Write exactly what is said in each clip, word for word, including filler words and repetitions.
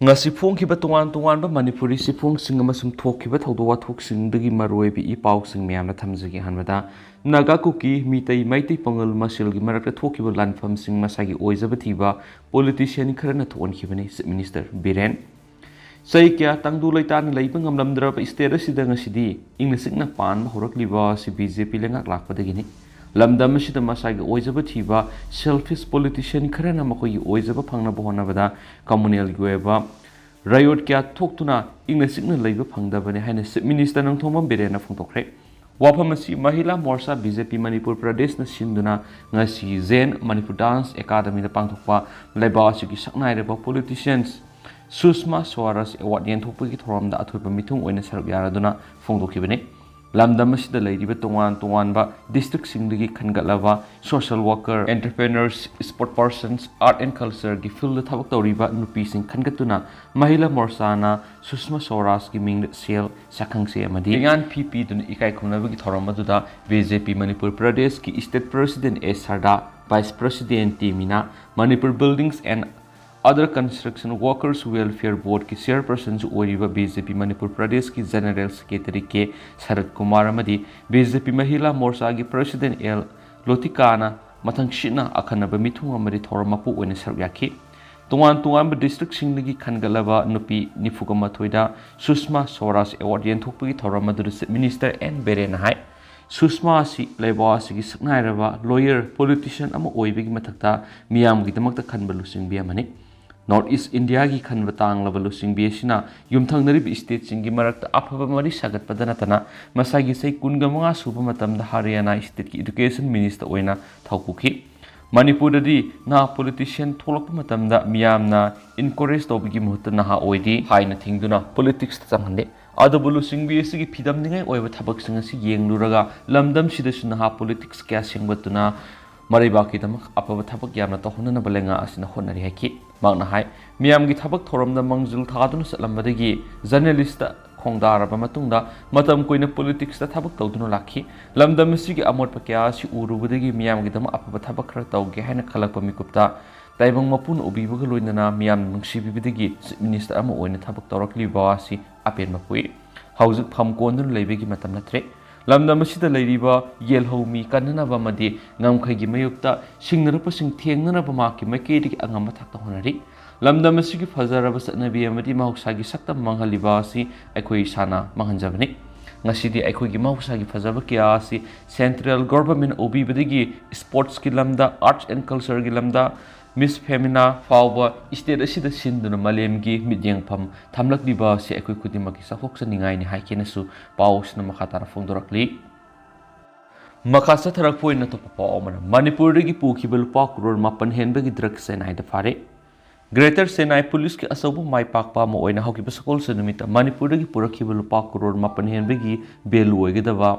ꯉꯁꯤ ꯐꯣꯡꯈꯤꯕ ꯇꯣꯉꯥꯟ ꯇꯣꯉꯥꯟꯕ ꯃꯅꯤꯄꯨꯔꯤ ꯆꯦꯐꯣꯡꯁꯤꯡ ꯑꯃꯁꯨꯡ ꯊꯣꯛꯈꯤꯕ ꯊꯧꯗꯣꯛ ꯋꯥꯊꯣꯛꯁꯤꯡꯗꯒꯤ ꯃꯔꯨꯑꯣꯏꯕ ꯏ ꯄꯥꯎꯁꯤꯡ ꯃꯌꯥꯝꯅ ꯊꯝꯖꯒꯦ꯫ ꯑꯍꯥꯟꯕꯗ, ꯅꯥꯒꯥ, ꯀꯨꯀꯤ, ꯃꯤꯇꯩ, ꯃꯩꯇꯩ ꯄꯥꯉꯜ ꯃꯁꯦꯜꯒꯤ ꯃꯔꯛꯇ ꯊꯣꯛꯈꯤꯕ ꯂꯥꯟꯐꯝꯁꯤꯡ ꯃꯁꯥꯒꯤ ꯑꯣꯏꯖꯕ ꯊꯤꯕ ꯄꯣꯂꯤꯇꯤꯁꯤꯌꯥꯟ ꯈꯔꯅ ꯊꯣꯛꯍꯟꯈꯤꯕꯅꯤ꯫ Chief minister Biren. ꯆꯍꯤ ꯀꯌꯥ ꯇꯪꯗꯨ ꯂꯩꯇꯥꯅ ꯂꯩꯕ ꯉꯝꯂꯝꯗ꯭ꯔꯕ ꯁ꯭ꯇꯦꯠ ꯑꯁꯤꯗ ꯉꯁꯤꯗꯤ ꯏꯪꯅ ꯆꯤꯛꯅ ꯄꯥꯟꯕ ꯍꯧꯔꯛꯂꯤꯕ ꯑꯁꯤ ꯕꯤ ꯖꯦ ꯄꯤ ꯂꯩꯉꯥꯛ ꯂꯥꯛꯄꯗꯒꯤꯅꯤ꯫ ꯂꯝꯗꯝ ꯑꯁꯤꯗ ꯃꯁꯥꯒꯤ ꯑꯣꯏꯖꯕ ꯊꯤꯕ ꯁꯦꯜꯐꯤꯁ ꯄꯣꯂꯤꯇꯤꯁꯤꯌꯥꯟ ꯈꯔꯅ ꯃꯈꯣꯏꯒꯤ ꯑꯣꯏꯖꯕ ꯐꯪꯅꯕ ꯍꯣꯠꯅꯕꯗ ꯀꯝꯃꯨꯅꯦꯜꯒꯤ ꯑꯣꯏꯕ ꯔꯥꯏꯑꯣꯠ ꯀꯌꯥ ꯊꯣꯛꯇꯨꯅ ꯏꯪꯅ ꯆꯤꯛꯅ ꯂꯩꯕ ꯐꯪꯗꯕꯅꯤ ꯍꯥꯏꯅ ꯆꯤꯐ ꯃꯤꯅꯤꯁꯇꯔ ꯅꯣꯡꯊꯣꯝꯕꯝ ꯕꯤꯔꯦꯟꯅ ꯐꯣꯡꯗꯣꯛꯈ꯭ꯔꯦ꯫ ꯋꯥꯐꯝ ꯑꯁꯤ ꯃꯍꯤꯂꯥ ꯃꯣꯔꯆꯥ ꯕꯤ ꯖꯦ ꯄꯤ ꯃꯅꯤꯄꯨꯔ ꯄ꯭ꯔꯗꯦꯁꯅ ꯁꯤꯟꯗꯨꯅ ꯉꯁꯤ ꯖꯦꯟ ꯃꯅꯤꯄꯨꯔ ꯗꯥꯟꯁ ꯑꯦꯀꯥꯗꯃꯤꯗ ꯄꯥꯡꯊꯣꯛꯄ ꯂꯩꯕꯥꯛ ꯑꯁꯤꯒꯤ ꯁꯛꯅꯥꯏꯔꯕ ꯄꯣꯂꯤꯇꯤꯁꯤꯌꯥꯟꯁ ꯁꯨꯁꯃꯥ ꯁ꯭ꯋꯥꯔꯥꯖ ꯑꯦꯋꯥꯔꯗ ꯌꯦꯟꯊꯣꯛꯄꯒꯤ ꯊꯧꯔꯝꯗ ꯑꯊꯣꯏꯕ ꯃꯤꯊꯨꯡ ꯑꯣꯏꯅ ꯁꯔꯨꯛ ꯌꯥꯔꯗꯨꯅ ꯐꯣꯡꯗꯣꯛꯈꯤꯕꯅꯤ꯫ ꯂꯝꯗꯝ ꯑꯁꯤꯗ ꯂꯩꯔꯤꯕ ꯇꯣꯉꯥꯟ ꯇꯣꯉꯥꯟꯕ ꯗꯤꯁꯇ꯭ꯔꯤꯛꯁꯤꯡꯗꯒꯤ ꯈꯟꯒꯠꯂꯕ social worker, entrepreneurs, sport persons, art and ꯀꯜꯆꯔꯒꯤ ꯐꯤꯜꯗ ꯊꯕꯛ ꯇꯧꯔꯤꯕ ꯅꯨꯄꯤꯁꯤꯡ ꯈꯟꯒꯠꯇꯨꯅ ꯃꯍꯤꯂꯥ ꯃꯣꯔꯆꯥꯅ ꯁꯨꯁꯃꯥ ꯁ꯭ꯋꯥꯔꯥꯖꯀꯤ ꯃꯤꯡꯗ ꯁꯦꯜ, ꯁꯛꯈꯪꯆꯦ ꯑꯃꯗꯤ ꯂꯩꯉꯥꯛ ꯐꯤ ꯄꯤꯗꯨꯅ ꯏꯀꯥꯏ ꯈꯨꯝꯅꯕꯒꯤ ꯊꯧꯔꯝ ꯑꯗꯨꯗ ꯕꯤ ꯖꯦ ꯄꯤ ꯃꯅꯤꯄꯨꯔ ꯄ꯭ꯔꯗꯦꯁꯀꯤ state president A Sharda, vice president T Mina, Manipur buildings and other construction workers welfare ꯕꯣꯔꯗꯀꯤ ꯆꯦꯌꯔꯄꯔꯁꯟꯁꯨ ꯑꯣꯏꯔꯤꯕ ꯕꯤ ꯖꯦ ꯄꯤ ꯃꯅꯤꯄꯨꯔ ꯄ꯭ꯔꯗꯦꯁꯀꯤ general secretary K Sarat Kumar ꯑꯃꯗꯤ ꯕꯤ ꯖꯦ ꯄꯤ ꯃꯍꯤꯂꯥ ꯃꯣꯔꯆꯥꯒꯤ ꯄ꯭ꯔꯁꯤꯗꯦꯟꯠ ꯑꯦꯜ ꯂꯣꯇꯤꯀꯥꯅ ꯃꯊꯪꯁꯤꯠꯅ ꯑꯈꯟꯅꯕ ꯃꯤꯊꯨꯡ ꯑꯃꯗꯤ ꯊꯧꯔꯝ ꯃꯄꯨ ꯑꯣꯏꯅ ꯁꯔꯨꯛ ꯌꯥꯈꯤ꯫ ꯇꯣꯉꯥꯟ ꯇꯣꯉꯥꯟꯕ ꯗꯤꯁꯇ꯭ꯔꯤꯛꯁꯤꯡꯗꯒꯤ ꯈꯟꯒꯠꯂꯕ ꯅꯨꯄꯤ ꯅꯤꯐꯨꯒ ꯃꯥꯊꯣꯏꯗ ꯁꯨꯁꯃꯥ ꯁ꯭ꯋꯥꯔꯥꯖ ꯑꯦꯋꯥꯔꯗ ꯌꯦꯟꯊꯣꯛꯄꯒꯤ ꯊꯧꯔꯝ ꯑꯗꯨꯗ ꯆꯤꯐ ꯃꯤꯅꯤꯁꯇꯔ ꯑꯦꯟ ꯕꯤꯔꯦꯟꯅ ꯍꯥꯏ, ꯁꯨꯁꯃꯥ ꯑꯁꯤ ꯂꯩꯕꯥꯛ ꯑꯁꯤꯒꯤ ꯁꯛꯅꯥꯏꯔꯕ ꯂꯣꯌꯔ, ꯄꯣꯂꯤꯇꯤꯁꯤꯌꯥꯟ ꯑꯃ ꯑꯣꯏꯕꯒꯤ ꯃꯊꯛꯇ ꯃꯤꯌꯥꯝꯒꯤꯗꯃꯛꯇ ꯈꯟꯕ ꯂꯨꯆꯤꯡꯕꯤ ꯑꯃꯅꯤ꯫ ꯅꯣꯔꯠ ꯏꯁ ꯏꯟꯗꯤꯌꯥꯒꯤ ꯈꯟꯕ ꯇꯥꯡꯂꯕ ꯂꯨꯆꯤꯡꯕꯤ ꯑꯁꯤꯅ ꯌꯨꯝꯊꯪꯅꯔꯤꯕ ꯁ꯭ꯇꯦꯠꯁꯤꯡꯒꯤ ꯃꯔꯛꯇ ꯑꯐꯕ ꯃꯔꯤ ꯁꯥꯒꯠꯄꯗ ꯅꯠꯇꯅ ꯃꯁꯥꯒꯤ ꯆꯍꯤ ꯀꯨꯟꯒ ꯃꯉꯥ ꯁꯨꯕ ꯃꯇꯝꯗ ꯍꯔꯤꯌꯥꯅꯥ ꯁ꯭ꯇꯦꯠꯀꯤ ꯏꯗꯨꯀꯦꯁꯟ ꯃꯤꯅꯤꯁꯇꯔ ꯑꯣꯏꯅ ꯊꯧ ꯄꯨꯈꯤ꯫ ꯃꯅꯤꯄꯨꯔꯗꯗꯤ ꯅꯍꯥ ꯄꯣꯂꯤꯇꯤꯁꯤꯌꯥꯟ ꯊꯣꯛꯂꯛꯄ ꯃꯇꯝꯗ ꯃꯤꯌꯥꯝꯅ ꯏꯟꯀꯣꯔꯦꯖ ꯇꯧꯕꯒꯤ ꯃꯍꯨꯠꯇ ꯅꯍꯥ ꯑꯣꯏꯗꯤ ꯍꯥꯏꯅ ꯊꯤꯡꯗꯨꯅ ꯄꯣꯂꯤꯇꯤꯛꯁꯇ ꯆꯪꯍꯜꯂꯤ꯫ ꯑꯗꯨꯕꯨ ꯂꯨꯆꯤꯡꯕꯤ ꯑꯁꯤꯒꯤ ꯐꯤꯗꯝꯅꯤꯡꯉꯥꯏ ꯑꯣꯏꯕ ꯊꯕꯛꯁꯤꯡ ꯑꯁꯤ ꯌꯦꯡꯂꯨꯔꯒ ꯂꯝꯗꯝꯁꯤꯗꯁꯨ ꯅꯍꯥ ꯄꯣꯂꯤꯇꯤꯛꯁ ꯀꯌꯥ ꯁꯦꯝꯒꯠꯇꯨꯅ ꯃꯔꯩꯕꯥꯛꯀꯤꯗꯃꯛ ꯑꯐꯕ ꯊꯕꯛ ꯌꯥꯝꯅ ꯇꯧꯍꯟꯅꯅꯕ ꯂꯩꯉꯥꯛ ꯑꯁꯤꯅ ꯍꯣꯠꯅꯔꯤ ꯍꯥꯏꯈꯤ꯫ ꯃꯍꯥꯛꯅ ꯍꯥꯏ, ꯃꯤꯌꯥꯝꯒꯤ ꯊꯕꯛ ꯊꯧꯔꯝꯗ ꯃꯥꯡꯖꯤꯜ ꯊꯥꯗꯨꯅ ꯆꯠꯂꯝꯕꯗꯒꯤ ꯖꯔꯅꯦꯂꯤꯁꯇ ꯈꯣꯡꯗꯥꯔꯕ ꯃꯇꯨꯡꯗ ꯃꯇꯝ ꯀꯨꯏꯅ ꯄꯣꯂꯤꯇꯤꯛꯁꯇ ꯊꯕꯛ ꯇꯧꯗꯨꯅ ꯂꯥꯛꯈꯤ꯫ ꯂꯝꯗꯝ ꯑꯁꯤꯒꯤ ꯑꯃꯣꯠꯄ ꯀꯌꯥ ꯑꯁꯤ ꯎꯔꯨꯕꯗꯒꯤ ꯃꯤꯌꯥꯝꯒꯤꯗꯃꯛ ꯑꯐꯕ ꯊꯕꯛ ꯈꯔ ꯇꯧꯒꯦ ꯍꯥꯏꯅ ꯈꯜꯂꯛꯄ ꯃꯤꯀꯨꯞꯇ ꯇꯥꯏꯕꯪ ꯃꯄꯨꯅ ꯎꯕꯤꯕꯒ ꯂꯣꯏꯅꯅ ꯃꯤꯌꯥꯝꯅ ꯅꯨꯡꯁꯤꯕꯤꯕꯗꯒꯤ Chief Minister ꯑꯃ ꯑꯣꯏꯅ ꯊꯕꯛ ꯇꯧꯔꯛꯂꯤꯕ ꯑꯁꯤ ꯑꯄꯦꯟꯕ ꯄꯣꯛꯏ꯫ ꯍꯧꯖꯤꯛ ꯐꯝ ꯀꯣꯟꯗꯨꯅ ꯂꯩꯕꯒꯤ ꯃꯇꯝ ꯅꯠꯇ꯭ꯔꯦ꯫ ꯂꯝꯗꯝ ꯑꯁꯤꯗ ꯂꯩꯔꯤꯕ ꯌꯦꯜꯍꯧ ꯃꯤ ꯀꯟꯅꯅꯕ ꯑꯃꯗꯤ ꯉꯝꯈꯩꯒꯤ ꯃꯥꯌꯣꯛꯇ ꯁꯤꯡꯅꯔꯛꯄꯁꯤꯡ ꯊꯦꯡꯅꯅꯕ ꯃꯍꯥꯛꯀꯤ ꯃꯥꯏꯀꯩꯗꯒꯤ ꯑꯉꯝꯕ ꯊꯥꯛꯇ ꯍꯣꯠꯅꯔꯤ꯫ ꯂꯝꯗꯝ ꯑꯁꯤꯒꯤ ꯐꯖꯔꯕ ꯆꯠꯅꯕꯤ ꯑꯃꯗꯤ ꯃꯍꯧꯁꯥꯒꯤ ꯁꯛꯇꯝ ꯃꯥꯡꯍꯜꯂꯤꯕ ꯑꯁꯤ ꯑꯩꯈꯣꯏ ꯏꯁꯥꯅ ꯃꯥꯡꯍꯟꯖꯕꯅꯤ꯫ ꯉꯁꯤꯗꯤ ꯑꯩꯈꯣꯏꯒꯤ ꯃꯍꯧꯁꯥꯒꯤ ꯐꯖꯕ ꯀꯌꯥ ꯑꯁꯤ Central Government ꯎꯕꯤꯕꯗꯒꯤ sportsꯀꯤ ꯂꯝꯗ, arts and cultureꯒꯤ ꯂꯝꯗ, Miss Femina ꯐꯥꯎꯕ state ꯑꯁꯤꯗ ꯁꯤꯟꯗꯨꯅ ꯃꯥꯂꯦꯝꯒꯤ ꯃꯤꯠꯌꯦꯡꯐꯝ ꯊꯝꯂꯛꯂꯤꯕ ꯑꯁꯤ ꯑꯩꯈꯣꯏ ꯈꯨꯗꯤꯡꯃꯛꯀꯤ ꯆꯥꯎꯊꯣꯛꯆꯅꯤꯡꯉꯥꯏꯅꯤ ꯍꯥꯏ ꯀꯦꯅꯁꯨ ꯄꯥꯎ ꯑꯁꯤꯅ ꯃꯈꯥ ꯇꯥꯅ ꯐꯣꯡꯗꯣꯔꯛꯂꯤ꯫ ꯃꯈꯥ ꯆꯠꯊꯔꯛꯄ ꯑꯣꯏꯅ ꯑꯇꯣꯞꯄ ꯄꯥꯎ ꯑꯃꯅ, ꯃꯅꯤꯄꯨꯔꯗꯒꯤ ꯄꯨꯈꯤꯕ ꯂꯨꯄꯥ ꯀ꯭ꯔꯣꯔ ꯃꯥꯄꯟ ꯍꯦꯟꯕꯒꯤ drug ꯆꯦꯟꯅꯥꯏꯗ ꯐꯥꯔꯦ꯫ Greater Chennai Policeꯀꯤ ꯑꯆꯧꯕ ꯃꯥꯏ ꯄꯥꯛꯄ ꯑꯃ ꯑꯣꯏꯅ ꯍꯧꯈꯤꯕ ꯁꯒꯣꯜꯁꯦꯟ ꯅꯨꯃꯤꯠꯇ ꯃꯅꯤꯄꯨꯔꯗꯒꯤ ꯄꯨꯔꯛꯈꯤꯕ ꯂꯨꯄꯥ ꯀ꯭ꯔꯣꯔ ꯃꯥꯄꯟ ꯍꯦꯟꯕꯒꯤ value ꯑꯣꯏꯒꯗꯕ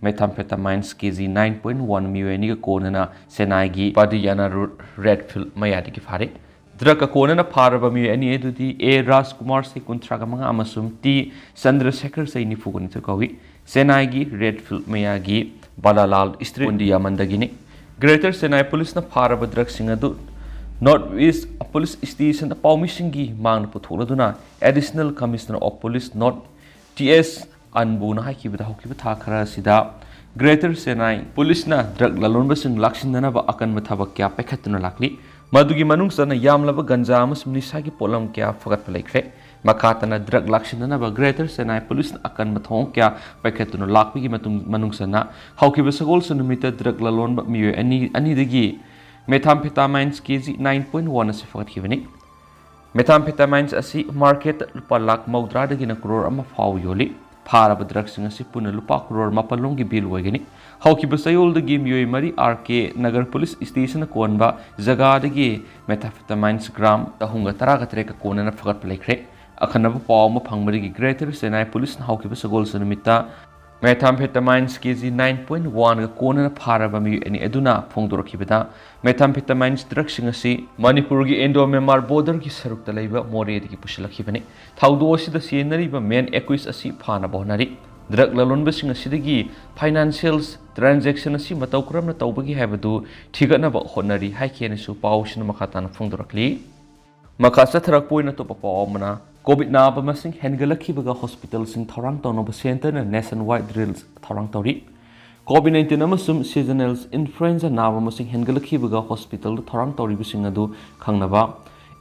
methamphetamines K G nine point one ꯃꯤꯑꯣꯏ ꯑꯅꯤꯒ ꯀꯣꯟꯅꯅ ꯆꯦꯟꯅꯥꯏꯒꯤ Padiyana Road Red Field ꯃꯌꯥꯗꯒꯤ ꯐꯥꯔꯦ꯫ Drugꯀ ꯀꯣꯟꯅꯅ ꯐꯥꯔꯕ ꯃꯤꯑꯣꯏ ꯑꯅꯤ ꯑꯗꯨꯗꯤ A ꯔꯥꯖꯀꯨꯃꯥꯔ, ꯆꯍꯤ ꯀꯨꯟꯊ꯭ꯔꯥꯒ ꯃꯉꯥ, ꯑꯃꯁꯨꯡ T ꯆꯟꯗ꯭ꯔꯁꯦꯈꯔ, ꯆꯍꯤ ꯅꯤꯐꯨꯒ ꯅꯤꯊꯣꯏ ꯀꯧꯏ꯫ ꯆꯦꯟꯅꯥꯏꯒꯤ Red Field ꯃꯌꯥꯒꯤ ꯕꯥꯂꯥꯂꯥꯜ ꯁ꯭ꯇ꯭ꯔꯤꯠ ꯀꯣꯟꯗꯤꯌꯥꯃꯟꯗꯒꯤꯅꯤ꯫ Greater Chennai Policeꯅ ꯐꯥꯔꯕ drugꯁꯤꯡ ꯑꯗꯨ North East Police Stationꯗ ꯄꯥꯎꯃꯤꯁꯤꯡꯒꯤ ꯃꯥꯡꯗ ꯄꯨꯊꯣꯛꯂꯗꯨꯅ Additional Commissioner of Police North T S ꯑꯟꯕꯨꯅ ꯍꯥꯏꯈꯤꯕꯗ, ꯍꯧꯈꯤꯕ ꯊꯥ ꯈꯔ ꯑꯁꯤꯗ Greater Chennai Policeꯅ drug ꯂꯂꯣꯟꯕꯁꯤꯡ ꯂꯥꯛꯁꯤꯟꯅꯅꯕ ꯑꯀꯟꯕ ꯊꯕꯛ ꯀꯌꯥ ꯄꯥꯏꯈꯠꯇꯨꯅ ꯂꯥꯛꯂꯤ꯫ ꯃꯗꯨꯒꯤ ꯃꯅꯨꯡ ꯆꯟꯅ ꯌꯥꯝꯂꯕ ꯒꯟꯖꯥ ꯑꯃꯁꯨꯡ ꯅꯤꯁꯥꯒꯤ ꯄꯣꯠꯂꯝ ꯀꯌꯥ ꯐꯒꯠꯄ ꯂꯩꯈ꯭ꯔꯦ꯫ ꯃꯈꯥ ꯇꯥꯅ drug ꯂꯥꯛꯁꯤꯟꯅꯅꯕ Greater Chennai Policeꯅ ꯑꯀꯟꯕ ꯊꯧꯑꯣꯡ ꯀꯌꯥ ꯄꯥꯏꯈꯠꯇꯨꯅ ꯂꯥꯛꯄꯒꯤ ꯃꯇꯨꯡ, ꯃꯅꯨꯡ ꯆꯟꯅ ꯍꯧꯈꯤꯕ ꯁꯒꯣꯜꯁꯦꯟ ꯅꯨꯃꯤꯠꯇ drug ꯂꯂꯣꯟꯕ ꯃꯤꯑꯣꯏ ꯑꯅꯤ, ꯑꯅꯤꯗꯒꯤ methamphetamines K G nine point one ꯑꯁꯤ ꯐꯒꯠꯈꯤꯕꯅꯤ꯫ Methamphetamines ꯑꯁꯤ marketꯇ ꯂꯨꯄꯥ ꯂꯥꯈ ꯃꯧꯗ꯭ꯔꯥꯗꯒꯤꯅ ꯀ꯭ꯔꯣꯔ ꯑꯃ ꯐꯥꯎꯕ ꯌꯣꯜꯂꯤ꯫ ꯐꯥꯔꯕ drugꯁꯤꯡ ꯑꯁꯤ ꯄꯨꯟꯅ ꯂꯨꯄꯥ ꯀ꯭ꯔꯣꯔ ꯃꯥꯄꯜ ꯂꯣꯝꯒꯤ bill ꯑꯣꯏꯒꯅꯤ꯫ ꯍꯧꯈꯤꯕ ꯆꯌꯣꯜꯗꯒꯤ ꯃꯤꯑꯣꯏ ꯃꯔꯤ R K Nagar Police Stationꯅ ꯀꯣꯟꯕ ꯖꯒꯥꯗꯒꯤ methamphetamines gram ꯆꯍꯨꯝꯒ ꯇꯔꯥꯒ ꯇꯔꯦꯠꯀ ꯀꯣꯟꯅꯅ ꯐꯒꯠꯄ ꯂꯩꯈ꯭ꯔꯦ꯫ ꯑꯈꯟꯅꯕ ꯄꯥꯎ ꯑꯃ ꯐꯪꯕꯗꯒꯤ Greater Chennai Policeꯅ ꯍꯧꯈꯤꯕ ꯁꯒꯣꯜꯁꯦꯟ ꯅꯨꯃꯤꯠꯇ methamphetamines K G nine point oneꯒ ꯀꯣꯟꯅꯅ ꯐꯥꯔꯕ ꯃꯤꯑꯣꯏ ꯑꯅꯤ ꯑꯗꯨꯅ ꯐꯣꯡꯗꯣꯔꯛꯈꯤꯕꯗ, methamphetamines drugꯁꯤꯡ ꯑꯁꯤ ꯃꯅꯤꯄꯨꯔꯒꯤ Indo-Myanmar borderꯒꯤ ꯁꯔꯨꯛꯇ ꯂꯩꯕ ꯃꯣꯔꯦꯗꯒꯤ ꯄꯨꯁꯤꯜꯂꯛꯈꯤꯕꯅꯤ꯫ ꯊꯧꯗꯣꯛ ꯑꯁꯤꯗ ꯆꯦꯟꯅꯔꯤꯕ men accused ꯑꯁꯤ ꯐꯥꯅꯕ ꯍꯣꯠꯅꯔꯤ꯫ ꯗ꯭ꯔꯒ ꯂꯂꯣꯟꯕꯁꯤꯡ ꯑꯁꯤꯗꯒꯤ ꯐꯥꯏꯅꯥꯟꯁꯤꯌꯦꯜ ꯇ꯭ꯔꯥꯟꯖꯦꯛꯁꯟ ꯑꯁꯤ ꯃꯇꯧ ꯀꯔꯝꯅ ꯇꯧꯕꯒꯦ ꯍꯥꯏꯕꯗꯨ ꯊꯤꯒꯠꯅꯕ ꯍꯣꯠꯅꯔꯤ ꯍꯥꯏꯈꯤ ꯍꯥꯏꯅꯁꯨ ꯄꯥꯎꯁꯤꯅ ꯃꯈꯥ ꯇꯥꯅ ꯐꯣꯡꯗꯣꯔꯛꯂꯤ꯫ ꯃꯈꯥ ꯆꯠꯊꯔꯛꯄ ꯑꯣꯏꯅ ꯑꯇꯣꯞꯄ ꯄꯥꯎ ꯑꯃꯅ, ꯀꯣꯚꯤꯗ ꯅꯥꯕ ꯃꯁꯤꯡ ꯍꯦꯟꯒꯠꯂꯛꯈꯤꯕꯒ ꯍꯣꯁꯄꯤꯇꯥꯜꯁꯤꯡ ꯊꯧꯔꯥꯡ ꯇꯧꯅꯕ ꯁꯦꯟꯇꯔꯅ ꯅꯦꯁꯟ ꯋꯥꯏꯗ ꯗ꯭ꯔꯤꯜ ꯊꯧꯔꯥꯡ ꯇꯧꯔꯤ꯫ ꯀꯣꯚꯤꯗ ꯅꯥꯏꯟꯇꯤꯟ ꯑꯃꯁꯨꯡ ꯁꯤꯖꯅꯦꯜ ꯏꯟꯐ꯭ꯂꯨꯑꯦꯟꯖꯥ ꯅꯥꯕ ꯃꯁꯤꯡ ꯍꯦꯟꯒꯠꯂꯛꯈꯤꯕꯒ ꯍꯣꯁꯄꯤꯇꯥꯜꯗ ꯊꯧꯔꯥꯡ ꯇꯧꯔꯤꯕꯁꯤꯡ ꯑꯗꯨ ꯈꯪꯅꯕ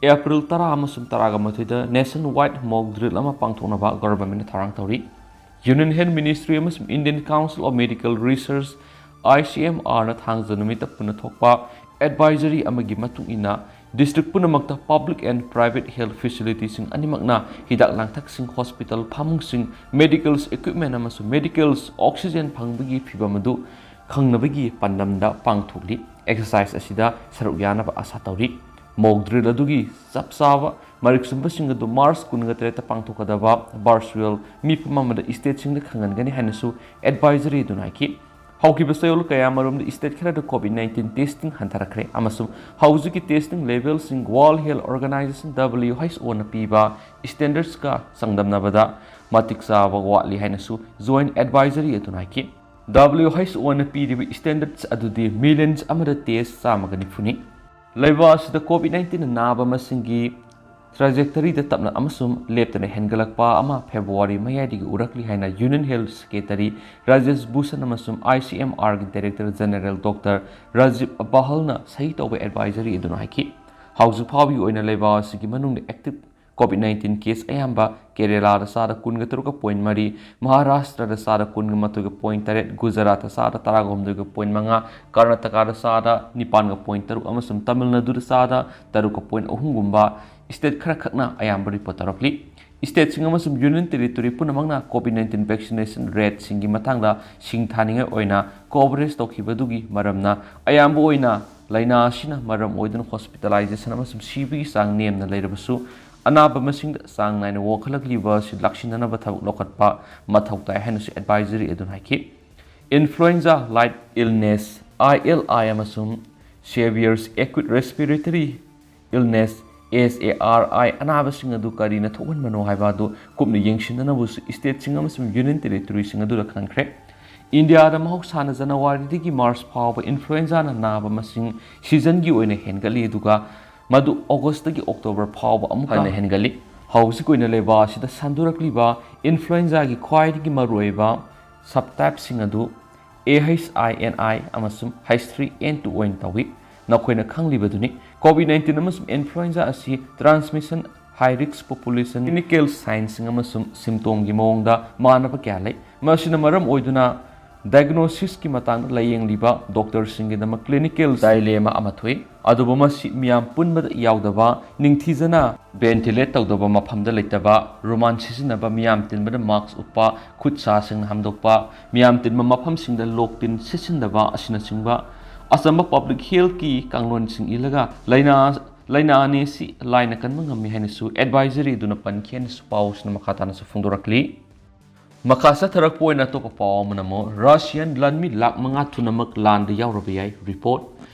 ꯑꯦꯄ꯭ꯔꯤꯜ ꯇꯔꯥ ꯑꯃꯁꯨꯡ ꯇꯔꯥꯒ ꯃꯥꯊꯣꯏꯗ ꯅꯦꯁꯟ ꯋꯥꯏꯗ ꯃꯣꯛ ꯗ꯭ꯔꯤꯜ ꯑꯃ ꯄꯥꯡꯊꯣꯛꯅꯕ ꯒꯣꯚꯔꯟꯃꯦꯟꯠꯅ ꯊꯧꯔꯥꯡ ꯇꯧꯔꯤ꯫ ꯌꯨꯅꯤꯌꯟ ꯍꯦꯜꯊ ꯃꯤꯅꯤꯁꯇ꯭ꯔꯤ ꯑꯃꯁꯨꯡ Indian council of medical research, I C M ꯑꯥꯔꯅ ꯊꯥꯡꯖ ꯅꯨꯃꯤꯠꯇ ꯄꯨꯟꯅ ꯊꯣꯛꯄ ꯑꯦꯗꯚꯥꯏꯖꯔꯤ ꯑꯃꯒꯤ ꯃꯇꯨꯡ ꯏꯟꯅ, ꯗꯤꯁꯇ꯭ꯔꯤꯛ ꯄꯨꯝꯅꯃꯛꯇ ꯄꯕ꯭ꯂꯤꯛ ꯑꯦꯟ ꯄ꯭ꯔꯥꯏꯚꯦꯠ ꯍꯦꯜꯊ ꯐꯦꯁꯤꯂꯤꯇꯤꯁꯤꯡ ꯑꯅꯤꯃꯛꯅ ꯍꯤꯗꯥꯛ ꯂꯥꯡꯊꯛꯁꯤꯡ, ꯍꯣꯁꯄꯤꯇꯥꯜ ꯐꯃꯨꯡꯁꯤꯡ, ꯃꯦꯗꯤꯀꯦꯜ ꯏꯀ꯭ꯋꯤꯞꯃꯦꯟ ꯑꯃꯁꯨꯡ ꯃꯦꯗꯤꯀꯦꯜ ꯑꯣꯛꯁꯤꯖꯦꯟ ꯐꯪꯕꯒꯤ ꯐꯤꯚꯝ ꯑꯗꯨ ꯈꯪꯅꯕꯒꯤ ꯄꯥꯟꯗꯝꯗ ꯄꯥꯡꯊꯣꯛꯂꯤ꯫ ꯑꯦꯛꯁꯔꯁꯥꯏꯖ ꯑꯁꯤꯗ ꯁꯔꯨꯛ ꯌꯥꯅꯕ ꯑꯥꯁꯥ ꯇꯧꯔꯤ꯫ ꯃꯣꯛ ꯗ꯭ꯔꯤꯜ ꯑꯗꯨꯒꯤ ꯆꯞ ꯆꯥꯕ ꯃꯔꯤꯛ ꯆꯨꯝꯕꯁꯤꯡ ꯑꯗꯨ ꯃꯥꯔꯆ ꯀꯨꯟꯒ ꯇꯔꯦꯠꯇ ꯄꯥꯡꯊꯣꯛꯀꯗꯕ ꯚꯔꯆꯨꯑꯦꯜ ꯃꯤꯐꯝ ꯑꯃꯗ ꯏꯁꯇꯦꯠꯁꯤꯡꯗ ꯈꯪꯍꯟꯒꯅꯤ ꯍꯥꯏꯅꯁꯨ ꯑꯦꯗꯚꯥꯏꯖꯔꯤ ꯑꯗꯨꯅ ꯍꯥꯏꯈꯤ꯫ ꯍꯧꯈꯤꯕ ꯆꯌꯣꯜ ꯀꯌꯥꯃꯔꯨꯝꯗ ꯏꯁꯇꯦꯠ ꯈꯔꯗ ꯀꯣꯚꯤꯗ ꯅꯥꯏꯟꯇꯤꯟ ꯇꯦꯁꯇꯤꯡ ꯍꯟꯊꯔꯛꯈ꯭ꯔꯦ ꯑꯃꯁꯨꯡ ꯍꯧꯖꯤꯛꯀꯤ ꯇꯦꯁꯇꯤꯡ ꯂꯦꯚꯦꯜꯁꯤꯡ world health organisation, W H O ꯄꯤꯕ ꯁ꯭ꯇꯦꯟꯗꯔꯗꯁꯀ ꯆꯥꯡꯗꯝꯅꯕꯗ ꯃꯇꯤꯛ ꯆꯥꯕ ꯋꯥꯠꯂꯤ ꯍꯥꯏꯅꯁꯨ ꯖꯣꯏꯟꯠ ꯑꯦꯗꯚꯥꯏꯖꯔꯤ ꯑꯗꯨꯅ ꯍꯥꯏꯈꯤ꯫ ꯗꯕ꯭ꯂꯤꯌꯨ ꯑꯩꯆ ꯑꯣꯅ ꯄꯤꯔꯤꯕ ꯁ꯭ꯇꯦꯟꯗꯔꯗꯁ ꯑꯗꯨꯗꯤ ꯃꯤꯂꯤꯌꯟꯁ ꯑꯃꯗ ꯇꯦꯁ ꯆꯥꯝꯃꯒ ꯅꯤꯐꯨꯅꯤ꯫ ꯂꯩꯕꯥꯛ ꯑꯁꯤꯗ ꯀꯣꯚꯤꯗ ꯅꯥꯏꯟꯇꯤꯟ ꯅꯥꯕ ꯃꯁꯤꯡꯒꯤ ꯇ꯭ꯔꯥꯖꯦꯛꯇꯔꯤꯗ ꯇꯞꯅ ꯑꯃꯁꯨꯡ ꯂꯦꯞꯇꯅ ꯍꯦꯟꯒꯠꯂꯛꯄ ꯑꯃ ꯐꯦꯕ꯭ꯔꯨꯋꯥꯔꯤ ꯃꯌꯥꯏꯗꯒꯤ ꯎꯔꯛꯂꯤ ꯍꯥꯏꯅ union health secretary Rajesh Bhushan ꯑꯃꯁꯨꯡ ꯑꯥꯏ ꯁꯤ ꯑꯦꯝ ꯑꯥꯔꯒꯤ ꯗꯥꯏꯔꯦꯛꯇꯔ ꯖꯦꯅꯔꯦꯜ ꯗꯣꯛꯇꯔ ꯔꯥꯖꯤꯕ ꯕꯍꯜꯅ ꯁꯍꯤ ꯇꯧꯕ ꯑꯦꯗꯚꯥꯏꯖꯔꯤ ꯑꯗꯨꯅ ꯍꯥꯏꯈꯤ꯫ ꯍꯧꯖꯤꯛ ꯐꯥꯎꯕꯒꯤ ꯑꯣꯏꯅ ꯂꯩꯕꯥꯛ ꯑꯁꯤꯒꯤ ꯃꯅꯨꯡꯗ ꯑꯦꯛꯇꯤꯚ ꯀꯣꯚꯤꯗ ꯅꯥꯏꯟꯇꯤꯟ ꯀꯦꯁ ꯑꯌꯥꯝꯕ ꯀꯦꯔꯦꯂꯥꯗ ꯆꯥꯗ ꯀꯨꯟꯒ ꯇꯔꯨꯛꯀ ꯄꯣꯏꯟ ꯃꯔꯤ, ꯃꯍꯥꯔꯥꯁꯇ꯭ꯔꯗ ꯆꯥꯗ ꯀꯨꯟꯒ ꯃꯥꯊꯣꯏꯒ ꯄꯣꯏꯟ ꯇꯔꯦꯠ, ꯒꯨꯖꯔꯥꯠꯇ ꯆꯥꯗ ꯇꯔꯥꯒ ꯍꯨꯝꯗꯣꯏꯒ ꯄꯣꯏꯟ ꯃꯉꯥ, ꯀꯔꯅꯥꯇꯀꯥꯗ ꯆꯥꯗ ꯅꯤꯄꯥꯟꯒ ꯄꯣꯏꯟ ꯇꯔꯨꯛ ꯑꯃꯁꯨꯡ ꯇꯥꯃꯤꯜ ꯅꯥꯗꯨꯗ ꯆꯥꯗ ꯇꯔꯨꯛꯀ ꯄꯣꯏꯟ ꯑꯍꯨꯝꯒꯨꯝꯕ ꯁ꯭ꯇꯦꯠ ꯈꯔꯈꯛꯅ ꯑꯌꯥꯝꯕ ꯔꯤꯄꯣꯔꯠ ꯇꯧꯔꯛꯂꯤ꯫ ꯁ꯭ꯇꯦꯠꯁꯤꯡ ꯑꯃꯁꯨꯡ ꯌꯨꯅꯤꯌꯟ ꯇꯦꯔꯤꯇꯣꯔꯤ ꯄꯨꯝꯅꯃꯛꯅ ꯀꯣꯚꯤꯗ ꯅꯥꯏꯟꯇꯤꯟ ꯚꯦꯛꯁꯤꯅꯦꯁꯟ ꯔꯦꯠꯁꯤꯡꯒꯤ ꯃꯇꯥꯡꯗ ꯁꯤꯡꯊꯥꯅꯤꯡꯉꯥꯏ ꯑꯣꯏꯅ ꯀꯣꯚꯔꯦꯖ ꯇꯧꯈꯤꯕꯗꯨꯒꯤ ꯃꯔꯝꯅ, ꯑꯌꯥꯝꯕ ꯑꯣꯏꯅ ꯂꯥꯏꯅꯥ ꯑꯁꯤꯅ ꯃꯔꯝ ꯑꯣꯏꯗꯨꯅ ꯍꯣꯁꯄꯤꯇꯥꯂꯥꯏꯖꯦꯁꯟ ꯑꯃꯁꯨꯡ ꯁꯤꯕꯒꯤ ꯆꯥꯡ ꯅꯦꯝꯅ ꯂꯩꯔꯕꯁꯨ, ꯑꯅꯥꯕ ꯃꯁꯤꯡꯗ ꯆꯥꯡ ꯅꯥꯏꯅ ꯋꯥꯡꯈꯠꯂꯛꯂꯤꯕ ꯑꯁꯤ ꯂꯥꯛꯁꯤꯟꯅꯅꯕ ꯊꯕꯛ ꯂꯧꯈꯠꯄ ꯃꯊꯧ ꯇꯥꯏ ꯍꯥꯏꯅꯁꯨ ꯑꯦꯗꯚꯥꯏꯖꯔꯤ ꯑꯗꯨꯅ ꯍꯥꯏꯈꯤ꯫ Influenza like illness, I L I, ꯑꯃꯁꯨꯡ severe acute respiratory illness, S A R I ꯑꯅꯥꯕꯁꯤꯡ ꯑꯗꯨ ꯀꯔꯤꯅ ꯊꯣꯛꯍꯟꯕꯅꯣ ꯍꯥꯏꯕ ꯑꯗꯨ ꯀꯨꯞꯅ ꯌꯦꯡꯁꯤꯟꯅꯅꯕꯁꯨ stateꯁꯤꯡ ꯑꯃꯁꯨꯡ union territoryꯁꯤꯡ ꯑꯗꯨꯗ ꯈꯪꯍꯟꯈ꯭ꯔꯦ꯫ ꯏꯟꯗꯤꯌꯥꯗ ꯃꯍꯧꯁꯥꯅ ꯖꯅꯋꯥꯔꯤꯗꯒꯤ ꯃꯥꯔꯆ ꯐꯥꯎꯕ influenzaꯅ ꯅꯥꯕ ꯃꯁꯤꯡ seasonꯒꯤ ꯑꯣꯏꯅ ꯍꯦꯟꯒꯠꯂꯤ, ꯑꯗꯨꯒ ꯃꯗꯨ ꯑꯣꯒꯁꯇꯒꯤ ꯑꯣꯛꯇꯣꯕꯔ ꯐꯥꯎꯕ ꯑꯃꯨꯛ ꯍꯟꯅ ꯍꯦꯟꯒꯠꯂꯤ꯫ ꯍꯧꯖꯤꯛ ꯑꯣꯏꯅ ꯂꯩꯕꯥꯛ ꯑꯁꯤꯗ ꯁꯟꯗꯣꯔꯛꯂꯤꯕ influenzaꯒꯤ ꯈ꯭ꯋꯥꯏꯗꯒꯤ ꯃꯔꯨꯑꯣꯏꯕ subtypeꯁꯤꯡ ꯑꯗꯨ A H three N I ꯑꯃꯁꯨꯡ H three N two ꯑꯣꯏꯅ ꯇꯧꯏ꯫ ꯅꯈꯣꯏꯅ ꯈꯪꯂꯤꯕꯗꯨꯅꯤ, COVID nineteen ꯑꯃꯁꯨꯡ influenza ꯑꯁꯤ transmission, high risk population, clinical signꯁꯤꯡ ꯑꯃꯁꯨꯡ symptomꯒꯤ ꯃꯑꯣꯡꯗ ꯃꯥꯟꯅꯕ ꯀꯌꯥ ꯂꯩ꯫ ꯃꯁꯤꯅ ꯃꯔꯝ ꯑꯣꯏꯗꯨꯅ diagnosisꯀꯤ ꯃꯇꯥꯡꯗ ꯂꯥꯌꯦꯡꯂꯤꯕ doctorꯁꯤꯡꯒꯤꯗꯃꯛ clinical dilemma ꯑꯃ ꯊꯣꯛꯏ꯫ ꯑꯗꯨꯕꯨ ꯃꯁꯤ ꯃꯤꯌꯥꯝ ꯄꯨꯟꯕꯗ ꯌꯥꯎꯗꯕ, ꯅꯤꯡꯊꯤꯖꯅ ventilate ꯇꯧꯗꯕ ꯃꯐꯝꯗ ꯂꯩꯇꯕ, ꯔꯨꯃꯥꯟ ꯁꯤꯖꯤꯟꯅꯕ, ꯃꯤꯌꯥꯝ ꯇꯤꯟꯕꯗ mask ꯎꯞꯄ, ꯈꯨꯠ ꯁꯥ ꯁꯦꯡꯅ ꯍꯥꯝꯗꯣꯛꯄ, ꯃꯤꯌꯥꯝ ꯇꯤꯟꯕ ꯃꯐꯝꯁꯤꯡꯗ ꯂꯣꯛ ꯇꯤꯟ ꯁꯤꯠꯆꯤꯟꯗꯕ ꯑꯁꯤꯅꯆꯤꯡꯕ ꯑꯆꯝꯕ public healthꯀꯤ ꯀꯥꯡꯂꯣꯟꯁꯤꯡ ꯏꯜꯂꯒ ꯂꯥꯏꯅꯥ, ꯂꯥꯏꯅꯥ ꯑꯅꯤ ꯑꯁꯤ ꯂꯥꯏꯅ ꯀꯟꯕ ꯉꯝꯃꯤ ꯍꯥꯏꯅꯁꯨ advisory ꯑꯗꯨꯅ ꯄꯟꯈꯤ ꯍꯥꯏꯅꯁꯨ ꯄꯥꯎꯁꯤꯅ ꯃꯈꯥ ꯇꯥꯅꯁꯨ ꯐꯣꯡꯗꯣꯔꯛꯂꯤ꯫ ꯃꯈꯥ ꯆꯠꯊꯔꯛꯄ ꯑꯣꯏꯅ ꯑꯇꯣꯞꯄ ꯄꯥꯎ ꯑꯃꯅ ꯑꯃꯨꯛ Russian ꯂꯥꯟꯃꯤ ꯂꯥꯈ ꯃꯉꯥ ꯊꯨꯅꯃꯛ ꯂꯥꯟꯗ ꯌꯥꯎꯔꯕ ꯌꯥꯏ꯫ Report,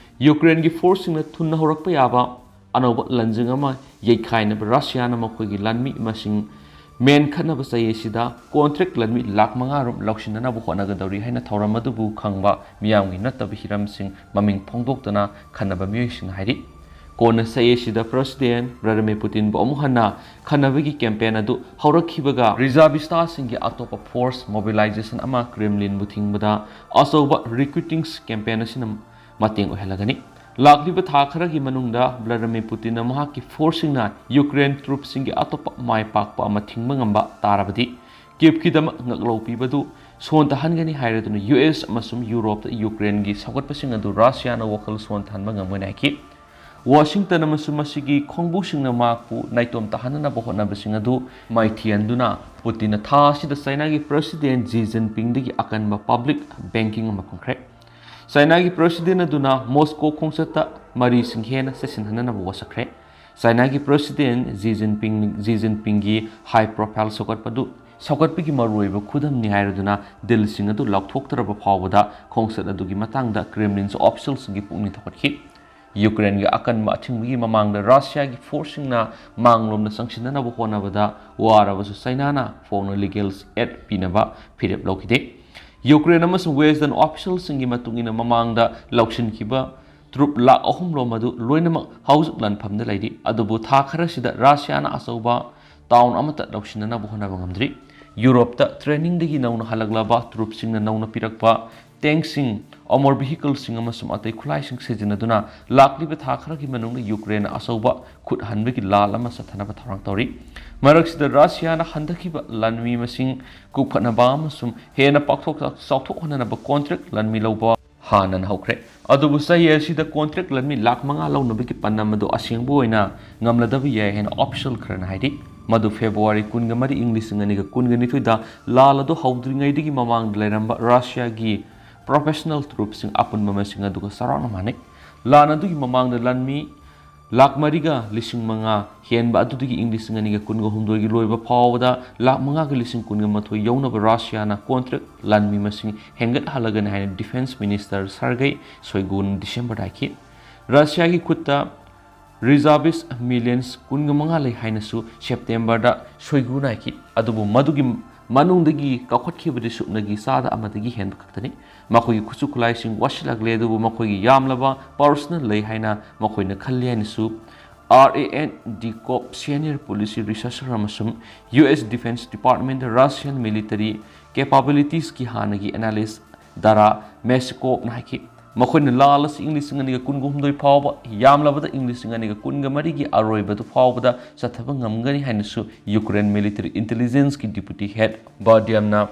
Ukraineꯒꯤ forceꯁꯤꯡꯅ ꯊꯨꯅ ꯍꯧꯔꯛꯄ ꯌꯥꯕ ꯑꯅꯧꯕ ꯂꯥꯟꯖꯤꯡ ꯑꯃ ꯌꯩꯈꯥꯏꯅꯕ Russiaꯅ ꯃꯈꯣꯏꯒꯤ ꯂꯥꯟꯃꯤ ꯃꯁꯤꯡ ꯃꯦꯟꯈꯠꯅꯕ ꯆꯌꯦꯠꯁꯤꯗ contract ꯂꯥꯟꯃꯤ ꯂꯥꯈ ꯃꯉꯥ ꯔꯣꯝ ꯂꯧꯁꯤꯟꯅꯅꯕ ꯍꯣꯠꯅꯒꯗꯧꯔꯤ ꯍꯥꯏꯅ ꯊꯧꯔꯝ ꯑꯗꯨꯕꯨ ꯈꯪꯕ ꯃꯤꯌꯥꯝꯒꯤ ꯅꯠꯇꯕ ꯍꯤꯔꯝꯁꯤꯡ ꯃꯃꯤꯡ ꯐꯣꯡꯗꯣꯛꯇꯅ ꯈꯟꯅꯕ ꯃꯤꯑꯣꯏꯁꯤꯡꯅ ꯍꯥꯏꯔꯤ꯫ ꯀꯣꯟꯅ ꯆꯌꯦꯠꯁꯤꯗ President Vladimir Putinꯕꯨ ꯑꯃꯨꯛ ꯍꯟꯅ ꯈꯟꯅꯕꯒꯤ campaign ꯑꯗꯨ ꯍꯧꯔꯛꯈꯤꯕꯒ reservistꯁꯤꯡꯒꯤ ꯑꯇꯣꯞꯄ force mobilization ꯑꯃ Kremlinꯕꯨ ꯊꯤꯡꯕꯗ ꯑꯆꯧꯕ recruiting campaign ꯑꯁꯤꯅ ꯃꯇꯦꯡ ꯑꯣꯏꯍꯜꯂꯒꯅꯤ꯫ ꯂꯥꯛꯂꯤꯕ ꯊꯥ ꯈꯔꯒꯤ ꯃꯅꯨꯡꯗ Vladimir Putinꯅ ꯃꯍꯥꯛꯀꯤ forceꯁꯤꯡꯅ Ukraine troopꯁꯤꯡꯒꯤ ꯑꯇꯣꯞꯄ ꯃꯥꯏ ꯄꯥꯛꯄ ꯑꯃ ꯊꯤꯡꯕ ꯉꯝꯕ ꯇꯥꯔꯕꯗꯤ, Kyivꯀꯤꯗꯃꯛ ꯉꯛꯂꯧ ꯄꯤꯕꯗꯨ ꯁꯣꯟꯊꯍꯟꯒꯅꯤ ꯍꯥꯏꯔꯗꯨꯅ U S ꯑꯃꯁꯨꯡ Europeꯇ Ukraineꯒꯤ ꯁꯧꯒꯠꯄꯁꯤꯡ ꯑꯗꯨ Russiaꯅ ꯋꯥꯈꯜ ꯁꯣꯟꯊꯍꯟꯕ ꯉꯝꯒꯅꯤ ꯍꯥꯏꯈꯤ꯫ Washington ꯑꯃꯁꯨꯡ ꯃꯁꯤꯒꯤ ꯈꯣꯡꯕꯨꯁꯤꯡꯅ ꯃꯍꯥꯛꯄꯨ ꯅꯥꯏꯇꯣꯝ ꯇꯥꯍꯟꯅꯅꯕ ꯍꯣꯠꯅꯕꯁꯤꯡ ꯑꯗꯨ ꯃꯥꯏꯊꯤꯍꯟꯗꯨꯅ Putinꯅ ꯊꯥ ꯑꯁꯤꯗ Chinaꯒꯤ President Xi Jinpingꯗꯒꯤ ꯑꯀꯟꯕ public backing ꯑꯃ ꯐꯪꯈ꯭ꯔꯦ꯫ Chinaꯒꯤ President ꯑꯗꯨꯅ Moscow ꯈꯣꯡꯆꯠꯇ ꯃꯔꯤꯁꯤꯡ ꯍꯦꯟꯅ ꯆꯦꯠꯁꯤꯟꯍꯟꯅꯅꯕ ꯋꯥꯁꯛꯈ꯭ꯔꯦ꯫ Chinaꯒꯤ President Xi Jinping, Xi Jinpingꯒꯤ high profile ꯁꯧꯒꯠꯄꯗꯨ, ꯁꯧꯒꯠꯄꯒꯤ ꯃꯔꯨꯑꯣꯏꯕ ꯈꯨꯗꯝꯅꯤ ꯍꯥꯏꯔꯗꯨꯅ dealꯁꯤꯡ ꯑꯗꯨ ꯂꯥꯎꯊꯣꯛꯇ꯭ꯔꯕ ꯐꯥꯎꯕꯗ ꯈꯣꯡꯆꯠ ꯑꯗꯨꯒꯤ ꯃꯇꯥꯡꯗ Kremlinꯁꯨ officialꯁꯤꯡꯒꯤ ꯄꯨꯛꯅꯤꯡ ꯊꯧꯒꯠꯈꯤ꯫ ꯌꯨꯀ꯭ꯔꯦꯟꯒꯤ ꯑꯀꯟꯕ ꯑꯊꯤꯡꯕꯒꯤ ꯃꯃꯥꯡꯗ ꯔꯁꯤꯌꯥꯒꯤ ꯐꯣꯔꯁꯁꯤꯡꯅ ꯃꯥꯡꯂꯣꯝꯗ ꯆꯪꯁꯤꯟꯅꯅꯕ ꯍꯣꯠꯅꯕꯗ ꯋꯥꯔꯕꯁꯨ ꯆꯥꯏꯅꯥꯅ ꯐꯣꯡꯅ ꯂꯤꯒꯦꯜ ꯑꯦꯗ ꯄꯤꯅꯕ ꯐꯤꯔꯦꯞ ꯂꯧꯈꯤꯗꯦ꯫ ꯌꯨꯀ꯭ꯔꯦꯟ ꯑꯃꯁꯨꯡ ꯋꯦꯁꯇꯔꯟ ꯑꯣꯐꯤꯁꯤꯌꯦꯜꯁꯤꯡꯒꯤ ꯃꯇꯨꯡ ꯏꯟꯅ ꯃꯃꯥꯡꯗ ꯂꯧꯁꯤꯟꯈꯤꯕ ꯇ꯭ꯔꯨꯞ ꯂꯥꯈ ꯑꯍꯨꯝ ꯂꯣꯝ ꯑꯗꯨ ꯂꯣꯏꯅꯃꯛ ꯍꯧꯖꯤꯛ ꯂꯥꯟꯐꯝꯗ ꯂꯩꯔꯤ꯫ ꯑꯗꯨꯕꯨ ꯊꯥ ꯈꯔꯁꯤꯗ ꯔꯁꯤꯌꯥꯅ ꯑꯆꯧꯕ ꯇꯥꯎꯟ ꯑꯃꯠꯇ ꯂꯧꯁꯤꯟꯅꯅꯕ ꯍꯣꯠꯅꯕ ꯉꯝꯗ꯭ꯔꯤ꯫ ꯌꯨꯔꯣꯞꯇ ꯇ꯭ꯔꯦꯅꯤꯡꯗꯒꯤ ꯅꯧꯅ ꯍꯜꯂꯛꯂꯕ ꯇ꯭ꯔꯨꯞꯁꯤꯡꯅ ꯅꯧꯅ ꯄꯤꯔꯛꯄ ꯇꯦꯡꯁꯤꯡ, ꯑꯃꯣꯔ ꯚꯤꯍꯤꯀꯜꯁꯤꯡ ꯑꯃꯁꯨꯡ ꯑꯇꯩ ꯈꯨꯠꯂꯥꯏꯁꯤꯡ ꯁꯤꯖꯤꯟꯅꯗꯨꯅ ꯂꯥꯛꯂꯤꯕ ꯊꯥ ꯈꯔꯒꯤ ꯃꯅꯨꯡꯗ ꯌꯨꯀ꯭ꯔꯦꯟꯅ ꯑꯆꯧꯕ ꯈꯨꯠ ꯍꯟꯕꯒꯤ ꯂꯥꯜ ꯑꯃ ꯆꯠꯊꯅꯕ ꯊꯧꯔꯥꯡ ꯇꯧꯔꯤ꯫ ꯃꯔꯛꯁꯤꯗ ꯔꯁꯤꯌꯥꯅ ꯍꯟꯊꯈꯤꯕ ꯂꯥꯟꯃꯤ ꯃꯁꯤꯡ ꯀꯨꯞꯈꯠꯅꯕ ꯑꯃꯁꯨꯡ ꯍꯦꯟꯅ ꯄꯥꯛꯊꯣꯛ ꯆꯥꯎꯊꯣꯛꯍꯟꯅꯕ ꯀꯣꯟꯇ꯭ꯔꯦꯛ ꯂꯥꯟꯃꯤ ꯂꯧꯕ ꯍꯥꯟꯅꯅ ꯍꯧꯈ꯭ꯔꯦ꯫ ꯑꯗꯨꯕꯨ ꯆꯍꯤ ꯑꯁꯤꯗ ꯀꯣꯟꯇ꯭ꯔꯦꯛ ꯂꯥꯟꯃꯤ ꯂꯥꯈ ꯃꯉꯥ ꯂꯧꯅꯕꯒꯤ ꯄꯥꯟꯗꯝ ꯑꯗꯨ ꯑꯁꯦꯡꯕ ꯑꯣꯏꯅ ꯉꯝꯂꯗꯕ ꯌꯥꯏ ꯍꯥꯏꯅ ꯑꯣꯐꯤꯁꯤꯌꯦꯜ ꯈꯔꯅ ꯍꯥꯏꯔꯤ꯫ ꯃꯗꯨ ꯐꯦꯕ꯭ꯔꯨꯋꯥꯔꯤ ꯀꯨꯟꯒ ꯃꯔꯤ, ꯏꯪ ꯂꯤꯁꯤꯡ ꯑꯅꯤꯒ ꯀꯨꯟꯒ ꯅꯤꯊꯣꯏꯗ ꯂꯥꯜ ꯑꯗꯨ ꯍꯧꯗ꯭ꯔꯤꯉꯩꯗꯒꯤ ꯃꯃꯥꯡꯗ ꯂꯩꯔꯝꯕ ꯔꯁꯤꯌꯥꯒꯤ ꯄ꯭ꯔꯣꯐꯦꯁꯅꯦꯜ ꯇ꯭ꯔꯨꯞꯁꯤꯡ ꯑꯄꯨꯟꯕ ꯃꯁꯤꯡ ꯑꯗꯨꯒ ꯆꯥꯎꯔꯥꯛꯅ ꯃꯥꯟꯅꯩ꯫ ꯂꯥꯟ ꯑꯗꯨꯒꯤ ꯃꯃꯥꯡꯗ ꯂꯥꯟꯃꯤ ꯂꯥꯈ ꯃꯔꯤꯒ ꯂꯤꯁꯤꯡ ꯃꯉꯥ ꯍꯦꯟꯕ ꯑꯗꯨꯗꯒꯤ ꯏꯪ ꯂꯤꯁꯤꯡ ꯑꯅꯤꯒ ꯀꯨꯟꯒ ꯍꯨꯝꯗꯣꯏꯒꯤ ꯂꯣꯏꯕ ꯐꯥꯎꯕꯗ ꯂꯥꯈ ꯃꯉꯥꯒ ꯂꯤꯁꯤꯡ ꯀꯨꯟꯒ ꯃꯥꯊꯣꯏ ꯌꯧꯅꯕ ꯔꯁꯤꯌꯥꯅ ꯀꯣꯟꯇ꯭ꯔꯦꯛ ꯂꯥꯟꯃꯤ ꯃꯁꯤꯡ ꯍꯦꯟꯒꯠꯍꯜꯂꯒꯅꯤ ꯍꯥꯏꯅ ꯗꯤꯐꯦꯟꯁ ꯃꯤꯅꯤꯁꯇꯔ ꯁꯔꯒꯩ ꯁꯣꯏꯒꯨꯅ ꯗꯤꯁꯦꯝꯕꯔꯗ ꯍꯥꯏꯈꯤ꯫ ꯔꯁꯤꯌꯥꯒꯤ ꯈꯨꯠꯇ ꯔꯤꯖꯥꯔꯚꯤꯁ ꯃꯤꯂꯤꯌꯟꯁ ꯀꯨꯟꯒ ꯃꯉꯥ ꯂꯩ ꯍꯥꯏꯅꯁꯨ ꯁꯦꯞꯇꯦꯝꯕꯔꯗ ꯁꯣꯏꯒꯨꯅ ꯍꯥꯏꯈꯤ꯫ ꯑꯗꯨꯕꯨ ꯃꯗꯨꯒꯤ ꯃꯅꯨꯡꯗꯒꯤ ꯀꯥꯎꯈꯠꯈꯤꯕꯗꯤ ꯁꯨꯞꯅꯒꯤ ꯆꯥꯗ ꯑꯃꯗꯒꯤ ꯍꯦꯟꯕ ꯈꯛꯇꯅꯤ꯫ ꯃꯈꯣꯏꯒꯤ ꯈꯨꯠꯁꯨ ꯈꯨꯠꯂꯥꯏꯁꯤꯡ ꯋꯥꯠꯁꯤꯜꯂꯛꯂꯦ, ꯑꯗꯨꯕꯨ ꯃꯈꯣꯏꯒꯤ ꯌꯥꯝꯂꯕ ꯄꯥꯔꯁꯅꯦꯜ ꯂꯩ ꯍꯥꯏꯅ ꯃꯈꯣꯏꯅ ꯈꯜꯂꯤ ꯍꯥꯏꯅꯁꯨ R A N D corp, senior policy researcher ꯑꯃꯁꯨꯡ ꯌꯨ ꯑꯦꯁ ꯗꯤꯐꯦꯟꯁ ꯗꯤꯄꯥꯔꯠꯃꯦꯟꯗ ꯔꯁꯤꯌꯟ ꯃꯤꯂꯤꯇꯔꯤ ꯀꯦꯄꯥꯕꯤꯂꯤꯇꯤꯁꯀꯤ ꯍꯥꯟꯅꯒꯤ ꯑꯦꯅꯥꯂꯤꯁ ꯗꯥꯔꯥ ꯃꯦꯁꯤꯀꯣꯞꯅ ꯍꯥꯏꯈꯤ꯫ ꯃꯈꯣꯏꯅ ꯂꯥꯜ ꯑꯁꯤ ꯏꯪ ꯂꯤꯁꯤꯡ ꯑꯅꯤꯒ ꯀꯨꯟꯒ ꯍꯨꯝꯗꯣꯏ ꯐꯥꯎꯕ, ꯌꯥꯝꯂꯕꯗ ꯏꯪ ꯂꯤꯁꯤꯡ ꯑꯅꯤꯒ ꯀꯨꯟꯒ ꯃꯔꯤꯒꯤ ꯑꯔꯣꯏꯕꯗꯨ ꯐꯥꯎꯕꯗ ꯆꯠꯊꯕ ꯉꯝꯒꯅꯤ ꯍꯥꯏꯅꯁꯨ ꯌꯨꯀ꯭ꯔꯦꯟ ꯃꯤꯂꯤꯇꯔꯤ ꯏꯟꯇꯦꯂꯤꯖꯦꯟꯁꯀꯤ ꯗꯤꯄꯨꯇꯤ ꯍꯦꯗ ꯕꯥꯗꯤꯌꯝꯅ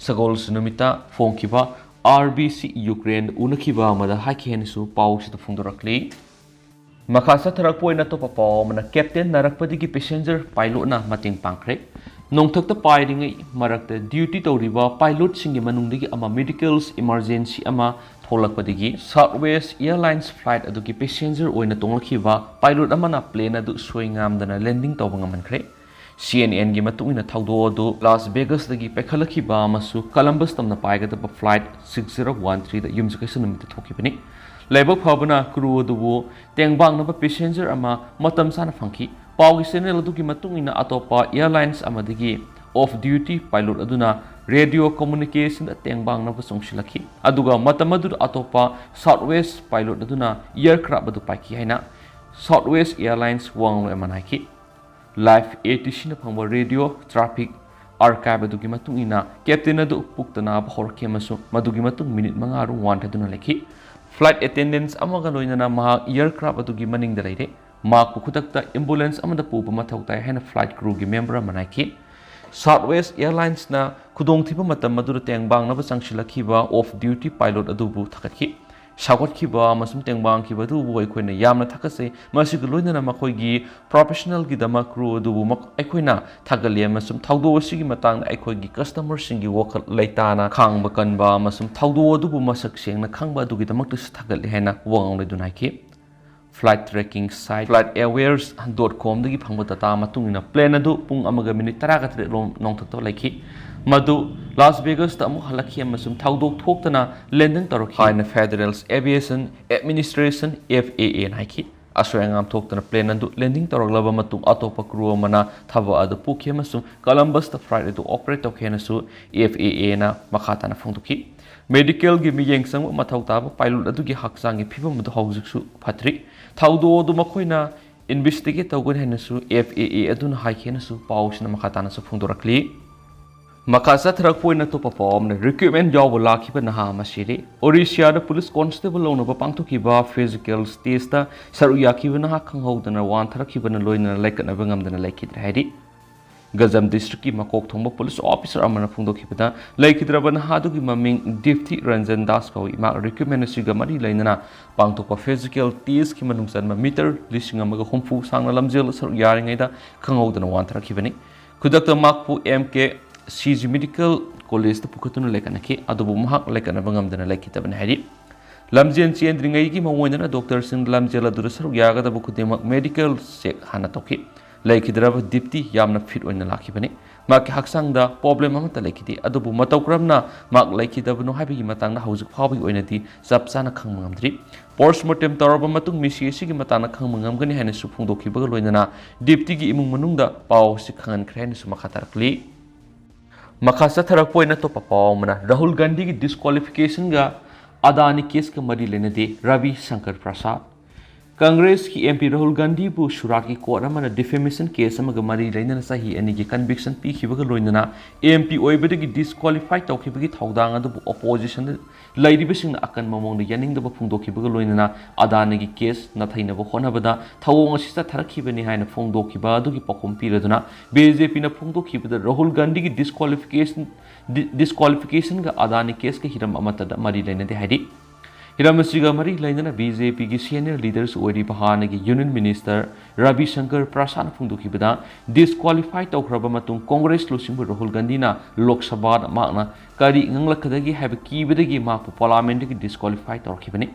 ꯁꯒꯣꯜꯁꯦ ꯅꯨꯃꯤꯠꯇ ꯐꯣꯡꯈꯤꯕ ꯑꯥꯔ ꯕꯤ ꯁꯤ ꯌꯨꯀ꯭ꯔꯦꯟꯗ ꯎꯅꯈꯤꯕ ꯑꯃꯗ ꯍꯥꯏꯈꯤ ꯍꯥꯏꯅꯁꯨ ꯄꯥꯎꯁꯤꯗ ꯐꯣꯡꯗꯣꯔꯛꯂꯤ꯫ ꯃꯈꯥ ꯆꯠꯊꯔꯛꯄ ꯑꯣꯏꯅ ꯑꯇꯣꯞꯄ ꯄꯥꯎ ꯑꯃꯅ, ꯀꯦꯞꯇꯦꯟ ꯅꯥꯔꯛꯄꯗꯒꯤ ꯄꯦꯁꯦꯟꯖꯔ ꯄꯥꯏꯂꯣꯠꯅ ꯃꯇꯦꯡ ꯄꯥꯡꯈ꯭ꯔꯦ꯫ ꯅꯣꯡꯊꯛꯇ ꯄꯥꯏꯔꯤꯉꯩ ꯃꯔꯛꯇ ꯗ꯭ꯌꯨꯇꯤ ꯇꯧꯔꯤꯕ ꯄꯥꯏꯂꯣꯠꯁꯤꯡꯒꯤ ꯃꯅꯨꯡꯗꯒꯤ ꯑꯃ ꯃꯦꯗꯤꯀꯦꯜꯁ ꯏꯃꯥꯔꯖꯦꯟꯁꯤ ꯑꯃ ꯊꯣꯛꯂꯛꯄꯗꯒꯤ ꯁꯥꯎꯠ ꯋꯦꯁ ꯑꯦꯌꯔꯂꯥꯏꯟꯁ ꯐ꯭ꯂꯥꯏꯠ ꯑꯗꯨꯒꯤ ꯄꯦꯁꯦꯟꯖꯔ ꯑꯣꯏꯅ ꯇꯣꯡꯂꯛꯈꯤꯕ ꯄꯥꯏꯂꯣꯠ ꯑꯃꯅ ꯄ꯭ꯂꯦꯟ ꯑꯗꯨ ꯁꯣꯏ ꯉꯥꯝꯗꯅ ꯂꯦꯟꯗꯤꯡ ꯇꯧꯕ ꯉꯝꯍꯟꯈ꯭ꯔꯦ꯫ ꯁꯤ ꯑꯦꯟ ꯑꯦꯟꯒꯤ ꯃꯇꯨꯡ ꯏꯟꯅ ꯊꯧꯗꯣꯛ ꯑꯗꯨ ꯂꯥꯁ ꯚꯦꯒꯁꯇꯒꯤ ꯄꯥꯏꯈꯠꯂꯛꯈꯤꯕ ꯑꯃꯁꯨꯡ ꯀꯂꯝꯕꯁ ꯇꯝꯅ ꯄꯥꯏꯒꯗꯕ ꯐ꯭ꯂꯥꯏꯠ ꯁꯤꯛꯁ ꯖꯤꯔꯣ ꯋꯥꯟ ꯊ꯭ꯔꯤꯗ ꯌꯨꯝꯁꯀꯩꯁ ꯅꯨꯃꯤꯠꯇ ꯊꯣꯛꯈꯤꯕꯅꯤ꯫ ꯂꯥꯏꯕꯛ ꯐꯕꯅ crew ꯑꯗꯨꯕꯨ ꯇꯦꯡꯕꯥꯡꯅꯕ passenger ꯑꯃ ꯃꯇꯝ ꯆꯥꯅ ꯐꯪꯈꯤ꯫ ꯄꯥꯎꯒꯤ channel ꯑꯗꯨꯒꯤ ꯃꯇꯨꯡ ꯏꯟꯅ, ꯑꯇꯣꯞꯄ airlines ꯑꯃꯗꯒꯤ off duty pilot ꯑꯗꯨꯅ radio communication ꯗ ꯇꯦꯡꯕꯥꯡꯅꯕ ꯆꯪꯁꯤꯜꯂꯛꯈꯤ, ꯑꯗꯨꯒ ꯃꯇꯝ ꯑꯗꯨꯗ ꯑꯇꯣꯞꯄ Southwest pilot ꯑꯗꯨꯅ aircraft ꯑꯗꯨ ꯄꯥꯏꯈꯤ ꯍꯥꯏꯅ Southwest Airlines ꯋꯥꯉꯥꯡꯂꯣꯏ ꯑꯃꯅ ꯍꯥꯏꯈꯤ꯫ Live ATC ꯅ ꯐꯪꯕ radio traffic archive ꯑꯗꯨꯒꯤ ꯃꯇꯨꯡ ꯏꯟꯅ, captain ꯑꯗꯨ ꯄꯨꯛꯇ ꯅꯥꯕ ꯍꯧꯔꯛꯈꯤ ꯑꯃꯁꯨꯡ ꯃꯗꯨꯒꯤ ꯃꯇꯨꯡ ꯃꯤꯅꯤꯠ ꯃꯉꯥ ꯔꯨꯝ ꯋꯥꯟꯊꯗꯨꯅ ꯂꯩꯈꯤ꯫ Flight attendants ꯑꯃꯒ ꯂꯣꯏꯅꯅ ꯃꯍꯥꯛ aircraft ꯑꯗꯨꯒꯤ ꯃꯅꯤꯡꯗ ꯂꯩꯔꯦ꯫ ꯃꯍꯥꯛꯄꯨ ꯈꯨꯗꯛꯇ ambulance ꯑꯃꯗ ꯄꯨꯕ ꯃꯊꯧ ꯇꯥꯏ ꯍꯥꯏꯅ flight crew ꯒꯤ member ꯑꯃꯅ ꯍꯥꯏꯈꯤ꯫ Southwest Airlines ꯅ ꯈꯨꯗꯣꯡꯊꯤꯕ ꯃꯇꯝ ꯑꯗꯨꯗ ꯇꯦꯡꯕꯥꯡꯅꯕ ꯆꯪꯁꯤꯜꯂꯛꯈꯤꯕ off duty pilot ꯑꯗꯨꯕꯨ ꯊꯥꯒꯠꯈꯤ꯫ ꯁꯥꯎꯒꯠꯈꯤꯕ ꯑꯃꯁꯨꯡ ꯇꯦꯡꯕꯥꯡꯈꯤꯕ ꯑꯗꯨꯕꯨ ꯑꯩꯈꯣꯏꯅ ꯌꯥꯝꯅ ꯊꯥꯒꯠꯆꯩ꯫ ꯃꯁꯤꯒ ꯂꯣꯏꯅꯅ ꯃꯈꯣꯏꯒꯤ professional ꯒꯤꯗꯃꯛ crew ꯑꯗꯨꯕꯨ ꯃꯈ-, ꯑꯩꯈꯣꯏꯅ ꯊꯥꯒꯠꯂꯤ ꯑꯃꯁꯨꯡ ꯊꯧꯗꯣꯛ ꯑꯁꯤꯒꯤ ꯃꯇꯥꯡꯗ ꯑꯩꯈꯣꯏꯒꯤ customer ꯁꯤꯡꯒꯤ ꯋꯥꯈꯜ ꯂꯩꯇꯥꯅ ꯈꯥꯡꯕ ꯀꯟꯕ ꯑꯃꯁꯨꯡ ꯊꯧꯗꯣꯛ ꯑꯗꯨꯕꯨ ꯃꯁꯛ ꯁꯦꯡꯅ ꯈꯪꯕ ꯑꯗꯨꯒꯤꯗꯃꯛꯇꯁꯨ ꯊꯥꯒꯠꯂꯤ ꯍꯥꯏꯅ ꯋꯥꯉꯥꯡꯂꯣꯏ ꯑꯗꯨꯅ ꯍꯥꯏꯈꯤ꯫ Flight tracking site flight awares dot com ꯗꯒꯤ ꯐꯪꯕ data ꯃꯇꯨꯡ ꯏꯟꯅ, plane ꯑꯗꯨ ꯄꯨꯡ ꯑꯃꯒ ꯃꯤꯅꯤꯠ ꯇꯔꯥꯒ ꯇꯔꯦꯠ ꯔꯣꯝ ꯅꯣꯡꯊꯛꯇ ꯂꯩꯈꯤ, ꯃꯗꯨ Las Vegas ꯇ ꯑꯃꯨꯛ ꯍꯜꯂꯛꯈꯤ ꯑꯃꯁꯨꯡ ꯊꯧꯗꯣꯛ ꯊꯣꯛꯇꯅ landing ꯇꯧꯔꯛꯈꯤ ꯍꯥꯏꯅ Federal Aviation Administration, F A A ꯅ ꯍꯥꯏꯈꯤ꯫ ꯑꯁꯣꯏ ꯑꯉꯥꯝ ꯊꯣꯛꯇꯅ plane ꯑꯗꯨ landing ꯇꯧꯔꯛꯂꯕ ꯃꯇꯨꯡ, ꯑꯇꯣꯞꯄ crew ꯑꯃꯅ ꯊꯕꯛ ꯑꯗꯨ ꯄꯨꯈꯤ ꯑꯃꯁꯨꯡ Columbus ꯇ flight ꯑꯗꯨ operate ꯇꯧꯈꯤ ꯍꯥꯏꯅꯁꯨ F A A ꯅ ꯃꯈꯥ ꯇꯥꯅ ꯐꯣꯡꯗꯣꯛꯈꯤ꯫ Medical ꯒꯤ ꯃꯤꯠꯌꯦꯡ ꯆꯪꯕ ꯃꯊꯧ ꯇꯥꯕ pilot ꯑꯗꯨꯒꯤ ꯍꯛꯆꯥꯡꯒꯤ ꯐꯤꯕꯝ ꯑꯗꯨ ꯍꯧꯖꯤꯛꯁꯨ ꯐꯠꯇ꯭ꯔꯤ꯫ ꯊꯧꯗꯣꯛ ꯑꯗꯨ ꯃꯈꯣꯏꯅ investigate ꯇꯧꯒꯅꯤ ꯍꯥꯏꯅꯁꯨ F A A ꯑꯗꯨꯅ ꯍꯥꯏꯈꯤ ꯍꯥꯏꯅꯁꯨ ꯄꯥꯎꯁꯤꯅ ꯃꯈꯥ ꯇꯥꯅꯁꯨ ꯐꯣꯡꯗꯣꯔꯛꯂꯤ꯫ ꯃꯈꯥ ꯆꯠꯊꯔꯛꯄ ꯑꯣꯏꯅ ꯑꯇꯣꯞꯄ ꯄꯥꯎ ꯑꯃꯅ, recruitment ꯌꯥꯎꯕ ꯂꯥꯛꯈꯤꯕ ꯅꯍꯥ ꯑꯃ ꯁꯤꯔꯦ꯫ Odisha ꯗ police constable ꯂꯧꯅꯕ ꯄꯥꯡꯊꯣꯛꯈꯤꯕ physical test ꯇ ꯁꯔꯨꯛ ꯌꯥꯈꯤꯕ ꯅꯍꯥ ꯈꯪꯍꯧꯗꯅ ꯋꯥꯟꯊꯔꯛꯈꯤꯕꯅ ꯂꯣꯏꯅꯅ ꯂꯥꯏꯀꯠꯅꯕ ꯉꯝꯗꯅ ꯂꯩꯈꯤꯗ꯭ꯔꯦ ꯍꯥꯏꯔꯤ꯫ ꯒꯖꯝ district ꯀꯤ ꯃꯀꯣꯛ ꯊꯣꯡꯕ police officer ꯑꯃꯅ ꯐꯣꯡꯗꯣꯛꯈꯤꯕꯗ, ꯂꯩꯈꯤꯗ꯭ꯔꯕ ꯅꯍꯥ ꯑꯗꯨꯒꯤ ꯃꯃꯤꯡ ꯗꯤꯞꯇꯤ ꯔꯟꯖꯟ ꯗꯥꯁ ꯀꯧꯏ꯫ ꯃꯍꯥꯛ recruitment ꯑꯁꯤꯒ ꯃꯔꯤ ꯂꯩꯅꯅ ꯄꯥꯡꯊꯣꯛꯄ physical test ꯀꯤ ꯃꯅꯨꯡ ꯆꯟꯕ meter ꯂꯤꯁꯤꯡ ꯑꯃꯒ ꯍꯨꯝꯐꯨ ꯁꯥꯡꯅ ꯂꯝꯖꯦꯜꯗ ꯁꯔꯨꯛ ꯌꯥꯔꯤꯉꯩꯗ ꯈꯪꯍꯧꯗꯅ ꯋꯥꯟꯊꯔꯛꯈꯤꯕꯅꯤ꯫ ꯈꯨꯗꯛꯇ ꯃꯍꯥꯛꯄꯨ M K C G Medical College ꯇ ꯄꯨꯈꯠꯇꯨꯅ ꯂꯥꯏꯀꯠꯅꯈꯤ, ꯑꯗꯨꯕꯨ ꯃꯍꯥꯛ ꯂꯥꯏꯀꯠꯅꯕ ꯉꯝꯗꯅ ꯂꯩꯈꯤꯗꯕꯅꯤ ꯍꯥꯏꯔꯤ꯫ ꯂꯝꯖꯦꯜ ꯆꯦꯟꯗ꯭ꯔꯤꯉꯩꯒꯤ ꯃꯑꯣꯡ ꯑꯣꯏꯅꯅ doctor ꯁꯤꯡꯅ ꯂꯝꯖꯦꯜ ꯑꯗꯨꯗ ꯁꯔꯨꯛ ꯌꯥꯒꯗꯕ ꯈꯨꯗꯤꯡꯃꯛ medical check ꯍꯥꯟꯅ ꯇꯧꯈꯤ꯫ ꯂꯩꯈꯤꯗ꯭ꯔꯕ ꯗꯤꯞꯇꯤ ꯌꯥꯝꯅ ꯐꯤꯠ ꯑꯣꯏꯅ ꯂꯥꯛꯈꯤꯕꯅꯤ꯫ ꯃꯍꯥꯛꯀꯤ ꯍꯛꯆꯥꯡꯗ ꯄ꯭ꯔꯣꯕ꯭ꯂꯦꯝ ꯑꯃꯠꯇ ꯂꯩꯈꯤꯗꯦ, ꯑꯗꯨꯕꯨ ꯃꯇꯧ ꯀꯔꯝꯅ ꯃꯍꯥꯛ ꯂꯩꯈꯤꯗꯕꯅꯣ ꯍꯥꯏꯕꯒꯤ ꯃꯇꯥꯡꯗ ꯍꯧꯖꯤꯛ ꯐꯥꯎꯕꯒꯤ ꯑꯣꯏꯅꯗꯤ ꯆꯞ ꯆꯥꯅ ꯈꯪꯕ ꯉꯝꯗ꯭ꯔꯤ꯫ ꯄꯣꯁꯃꯣꯔꯇꯦꯝ ꯇꯧꯔꯕ ꯃꯇꯨꯡ ꯃꯤꯁꯤ ꯑꯁꯤꯒꯤ ꯃꯇꯥꯡꯗ ꯈꯪꯕ ꯉꯝꯒꯅꯤ ꯍꯥꯏꯅꯁꯨ ꯐꯣꯡꯗꯣꯛꯈꯤꯕꯒ ꯂꯣꯏꯅꯅ ꯗꯤꯞꯇꯤꯒꯤ ꯏꯃꯨꯡ ꯃꯅꯨꯡꯗ ꯄꯥꯎ ꯑꯁꯤ ꯈꯪꯍꯟꯈ꯭ꯔꯦ ꯍꯥꯏꯅꯁꯨ ꯃꯈꯥ ꯇꯥꯔꯛꯂꯤ꯫ ꯃꯈꯥ ꯆꯠꯊꯔꯛꯄ ꯑꯣꯏꯅ ꯑꯇꯣꯞꯄ ꯄꯥꯎ ꯑꯃꯅ, ꯔꯥꯍꯨꯜ ꯒꯥꯟꯙꯤꯒꯤ ꯗꯤꯁꯀ꯭ꯋꯥꯂꯤꯐꯤꯀꯦꯁꯟꯒ ꯑꯗꯥꯅꯤ ꯀꯦꯁꯀ ꯃꯔꯤ ꯂꯩꯅꯗꯦ, ꯔꯕꯤ ꯁꯪꯀꯔ ꯄ꯭ꯔꯁꯥꯗ꯫ ꯀꯪꯒ꯭ꯔꯦꯁꯀꯤ ꯑꯦꯝ ꯄꯤ ꯔꯥꯍꯨꯜ ꯒꯥꯟꯙꯤꯕꯨ ꯁꯨꯔꯥꯠꯀꯤ ꯀꯣꯔꯠ ꯑꯃꯅ ꯗꯤꯐꯦꯃꯦꯁꯟ ꯀꯦꯁ ꯑꯃꯒ ꯃꯔꯤ ꯂꯩꯅꯅ ꯆꯍꯤ ꯑꯅꯤꯒꯤ ꯀꯟꯚꯤꯛꯁꯟ ꯄꯤꯈꯤꯕꯒ ꯂꯣꯏꯅꯅ ꯑꯦꯝ ꯄꯤ ꯑꯣꯏꯕꯗꯒꯤ ꯗꯤꯁꯀ꯭ꯋꯥꯂꯤꯐꯥꯏ ꯇꯧꯈꯤꯕꯒꯤ ꯊꯧꯗꯥꯡ ꯑꯗꯨꯕꯨ ꯑꯣꯄꯣꯖꯤꯁꯟꯗ ꯂꯩꯔꯤꯕꯁꯤꯡꯅ ꯑꯀꯟꯕ ꯃꯑꯣꯡꯗ ꯌꯥꯅꯤꯡꯗꯕ ꯐꯣꯡꯗꯣꯛꯈꯤꯕꯒ ꯂꯣꯏꯅꯅ ꯑꯗꯥꯅꯤꯒꯤ ꯀꯦꯁ ꯅꯥꯊꯩꯅꯕ ꯍꯣꯠꯅꯕꯗ ꯊꯧꯑꯣꯡ ꯑꯁꯤ ꯆꯠꯊꯔꯛꯈꯤꯕꯅꯤ ꯍꯥꯏꯅ ꯐꯣꯡꯗꯣꯛꯈꯤꯕ ꯑꯗꯨꯒꯤ ꯄꯥꯎꯈꯨꯝ ꯄꯤꯔꯗꯨꯅ ꯕꯤ ꯖꯦ ꯄꯤꯅ ꯐꯣꯡꯗꯣꯛꯈꯤꯕꯗ ꯔꯥꯍꯨꯜ ꯒꯥꯟꯙꯤꯒꯤ ꯗꯤꯁꯀ꯭ꯋꯥꯂꯤꯐꯤꯀꯦꯁꯟ, ꯗꯤ-, ꯗꯤꯁꯀ꯭ꯋꯥꯂꯤꯐꯤꯀꯦꯁꯟꯒ ꯑꯗꯥꯅꯤ ꯀꯦꯁꯀ ꯍꯤꯔꯝ ꯑꯃꯠꯇꯗ ꯃꯔꯤ ꯂꯩꯅꯗꯦ ꯍꯥꯏꯔꯤ꯫ ꯍꯤꯔꯝ ꯑꯁꯤꯒ ꯃꯔꯤ ꯂꯩꯅꯅ ꯕꯤ ꯖꯦ ꯄꯤꯒꯤ ꯁꯦꯅꯤꯌꯔ ꯂꯤꯗꯔꯁꯨ ꯑꯣꯏꯔꯤꯕ ꯍꯥꯟꯅꯒꯤ ꯌꯨꯅꯤꯌꯟ ꯃꯤꯅꯤꯁꯇꯔ ꯔꯕꯤ ꯁꯪꯀꯔ ꯄ꯭ꯔꯁꯥꯗꯅ ꯐꯣꯡꯗꯣꯛꯈꯤꯕꯗ, ꯗꯤꯁꯀ꯭ꯋꯥꯂꯤꯐꯥꯏ ꯇꯧꯈ꯭ꯔꯕ ꯃꯇꯨꯡ ꯀꯣꯡꯒ꯭ꯔꯦꯁ ꯂꯨꯆꯤꯡꯕ ꯔꯥꯍꯨꯜ ꯒꯥꯟꯙꯤꯅ ꯂꯣꯛ ꯁꯚꯥꯗ ꯃꯍꯥꯛꯅ ꯀꯔꯤ ꯉꯥꯡꯂꯛꯀꯗꯒꯦ ꯍꯥꯏꯕ ꯀꯤꯕꯗꯒꯤ ꯃꯍꯥꯛꯄꯨ ꯄꯥꯔꯂꯥꯃꯦꯟꯠꯇꯒꯤ ꯗꯤꯁꯀ꯭ꯋꯥꯂꯤꯐꯥꯏ ꯇꯧꯔꯛꯈꯤꯕꯅꯤ꯫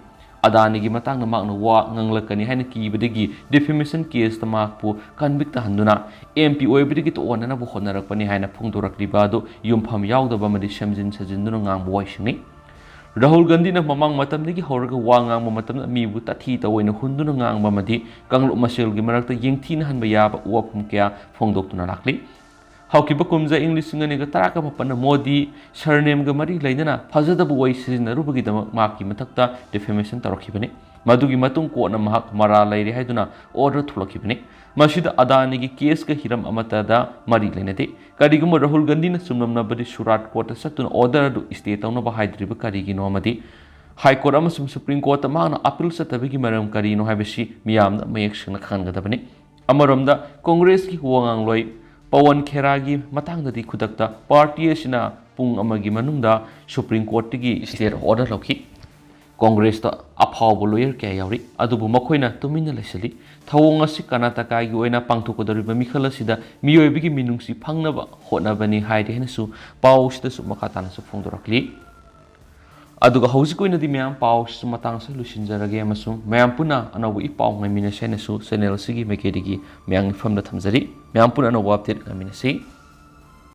ꯑꯗꯥꯅꯤꯒꯤ ꯃꯇꯥꯡꯗ ꯃꯍꯥꯛꯅ ꯋꯥ ꯉꯥꯡꯂꯛꯀꯅꯤ ꯍꯥꯏꯅ ꯀꯤꯕꯗꯒꯤ ꯗꯤꯐꯦꯃꯦꯁꯟ ꯀꯦꯁꯇ ꯃꯍꯥꯛꯄꯨ ꯀꯟꯚꯤꯛ ꯇꯥꯍꯟꯗꯨꯅ ꯑꯦꯝ ꯄꯤ ꯑꯣꯏꯕꯗꯒꯤ ꯇꯣꯛꯍꯟꯅꯅꯕ ꯍꯣꯠꯅꯔꯛꯄꯅꯤ ꯍꯥꯏꯅ ꯐꯣꯡꯗꯣꯔꯛꯂꯤꯕ ꯑꯗꯨ ꯌꯨꯝꯐꯝ ꯌꯥꯎꯗꯕ ꯑꯃꯗꯤ ꯁꯦꯝꯖꯤꯟ ꯁꯥꯖꯤꯟꯗꯨꯅ ꯉꯥꯡꯕ ꯋꯥꯍꯩꯁꯤꯡꯅꯤ꯫ ꯔꯥꯍꯨꯜ ꯒꯥꯟꯙꯤꯅ ꯃꯃꯥꯡ ꯃꯇꯝꯗꯒꯤ ꯍꯧꯔꯒ ꯋꯥ ꯉꯥꯡꯕ ꯃꯇꯝꯗ ꯃꯤꯕꯨ ꯇꯥꯊꯤ ꯇꯥꯑꯣꯏꯅ ꯍꯨꯟꯗꯨꯅ ꯉꯥꯡꯕ ꯑꯃꯗꯤ ꯀꯥꯡꯂꯨꯞ ꯃꯁꯦꯜꯒꯤ ꯃꯔꯛꯇ ꯌꯦꯡꯊꯤꯅꯍꯟꯕ ꯌꯥꯕ ꯋꯥꯐꯝ ꯀꯌꯥ ꯐꯣꯡꯗꯣꯛꯇꯨꯅ ꯂꯥꯛꯂꯤ꯫ ꯍꯧꯈꯤꯕ ꯀꯨꯝꯖꯥ ꯏꯪ ꯂꯤꯁꯤꯡ ꯑꯅꯤꯒ ꯇꯔꯥꯒ ꯃꯥꯄꯟꯗ ꯃꯣꯗꯤ ꯁꯔꯅꯦꯝꯒ ꯃꯔꯤ ꯂꯩꯅꯅ ꯐꯖꯗꯕ ꯋꯥꯍꯩ ꯁꯤꯖꯤꯟꯅꯔꯨꯕꯒꯤꯗꯃꯛ ꯃꯍꯥꯛꯀꯤ ꯃꯊꯛꯇ ꯗꯤꯐꯦꯃꯦꯁꯟ ꯇꯧꯔꯛꯈꯤꯕꯅꯤ꯫ ꯃꯗꯨꯒꯤ ꯃꯇꯨꯡ ꯀꯣꯔꯠꯅ ꯃꯍꯥꯛ ꯃꯔꯥꯜ ꯂꯩꯔꯦ ꯍꯥꯏꯗꯨꯅ ꯑꯣꯔꯗꯔ ꯊꯣꯛꯂꯛꯈꯤꯕꯅꯤ꯫ ꯃꯁꯤꯗ ꯑꯗꯥꯅꯤꯒꯤ ꯀꯦꯁꯀ ꯍꯤꯔꯝ ꯑꯃꯠꯇꯗ ꯃꯔꯤ ꯂꯩꯅꯗꯦ꯫ ꯀꯔꯤꯒꯨꯝꯕ ꯔꯥꯍꯨꯜ ꯒꯥꯟꯙꯤꯅ ꯆꯨꯝꯂꯝꯂꯕꯗꯤ ꯁꯨꯔꯥꯠ ꯀꯣꯔꯠꯇ ꯆꯠꯇꯨꯅ ꯑꯣꯔꯗꯔ ꯑꯗꯨ ꯁ꯭ꯇꯦ ꯇꯧꯅꯕ ꯍꯥꯏꯗ꯭ꯔꯤꯕ ꯀꯔꯤꯒꯤꯅꯣ ꯑꯃꯗꯤ ꯍꯥꯏ ꯀꯣꯔꯠ ꯑꯃꯁꯨꯡ ꯁꯨꯄ꯭ꯔꯤꯝ ꯀꯣꯔꯠꯇ ꯃꯍꯥꯛꯅ ꯑꯄꯤꯜ ꯆꯠꯇꯕꯒꯤ ꯃꯔꯝ ꯀꯔꯤꯅꯣ ꯍꯥꯏꯕꯁꯤ ꯃꯤꯌꯥꯝꯅ ꯃꯌꯦꯛ ꯁꯦꯡꯅ ꯈꯪꯍꯟꯒꯗꯕꯅꯤ꯫ ꯑꯃꯔꯣꯝꯗ ꯀꯣꯡꯒ꯭ꯔꯦꯁꯀꯤ ꯋꯥꯉꯥꯡꯂꯣꯏ ꯄꯋꯟ ꯈꯦꯔꯥꯒꯤ ꯃꯇꯥꯡꯗꯗꯤ ꯈꯨꯗꯛꯇ ꯄꯥꯔꯇꯤ ꯑꯁꯤꯅ ꯄꯨꯡ ꯑꯃꯒꯤ ꯃꯅꯨꯡꯗ ꯁꯨꯄ꯭ꯔꯤꯝ ꯀꯣꯔꯠꯇꯒꯤ ꯁ꯭ꯇꯦ ꯑꯣꯔꯗꯔ ꯂꯧꯈꯤ꯫ ꯀꯣꯡꯒ꯭ꯔꯦꯁꯇ ꯑꯐꯥꯎꯕ ꯂꯣꯌꯔ ꯀꯌꯥ ꯌꯥꯎꯔꯤ, ꯑꯗꯨꯕꯨ ꯃꯈꯣꯏꯅ ꯇꯨꯃꯤꯟꯅ ꯂꯩꯁꯤꯜꯂꯤ꯫ ꯊꯧꯑꯣꯡ ꯑꯁꯤ ꯀꯔꯅꯥꯇꯀꯥꯒꯤ ꯑꯣꯏꯅ ꯄꯥꯡꯊꯣꯛꯀꯗꯧꯔꯤꯕ ꯃꯤꯈꯜ ꯑꯁꯤꯗ ꯃꯤꯑꯣꯏꯕꯒꯤ ꯃꯤꯅꯨꯡꯁꯤ ꯐꯪꯅꯕ ꯍꯣꯠꯅꯕꯅꯤ ꯍꯥꯏꯔꯤ ꯍꯥꯏꯅꯁꯨ ꯄꯥꯎ ꯑꯁꯤꯗꯁꯨ ꯃꯈꯥ ꯇꯥꯅꯁꯨ ꯐꯣꯡꯗꯣꯔꯛꯂꯤ꯫ ꯑꯗꯨꯒ ꯍꯧꯖꯤꯛ ꯑꯣꯏꯅꯗꯤ ꯃꯌꯥꯝ ꯄꯥꯎꯁꯤꯁꯨ ꯃꯇꯥꯡ ꯑꯁꯤꯗ ꯂꯣꯏꯁꯤꯟꯖꯔꯒꯦ, ꯑꯃꯁꯨꯡ ꯃꯌꯥꯝ ꯄꯨꯟꯅ ꯑꯅꯧꯕ ꯏ ꯄꯥꯎ ꯉꯥꯏꯃꯤꯟꯅꯁꯦ ꯍꯥꯏꯅꯁꯨ channel ꯑꯁꯤꯒꯤ ꯃꯥꯏꯀꯩꯗꯒꯤ ꯃꯌꯥꯝꯒꯤ ꯃꯐꯝꯗ ꯊꯝꯖꯔꯤ꯫ ꯃꯌꯥꯝ ꯄꯨꯟꯅ ꯑꯅꯧꯕ update ꯉꯥꯏꯃꯤꯟꯅꯁꯤ꯫